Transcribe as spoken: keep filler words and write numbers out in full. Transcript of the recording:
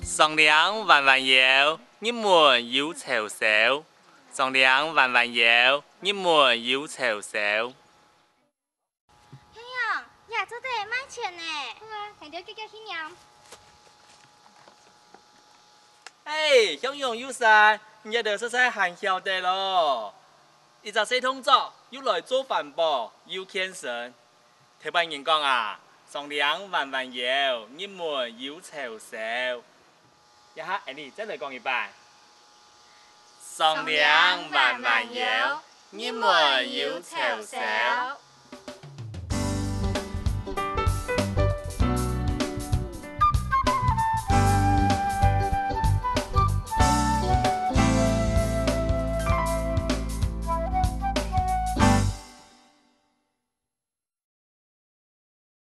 上嶺彎彎腰，入門有樵燒。上嶺彎彎腰，入門有樵燒。向陽，這做得賣錢呢。好啊，𠊎兜遽遽去拈。哎，向陽友善，你兜實在還曉得咯！一隻細動作，又來做環保，又健身。 頭擺人講啊，上嶺彎彎腰，入門有樵燒。這下，𫣆俚再來講一擺。上嶺彎彎腰，入門有樵燒。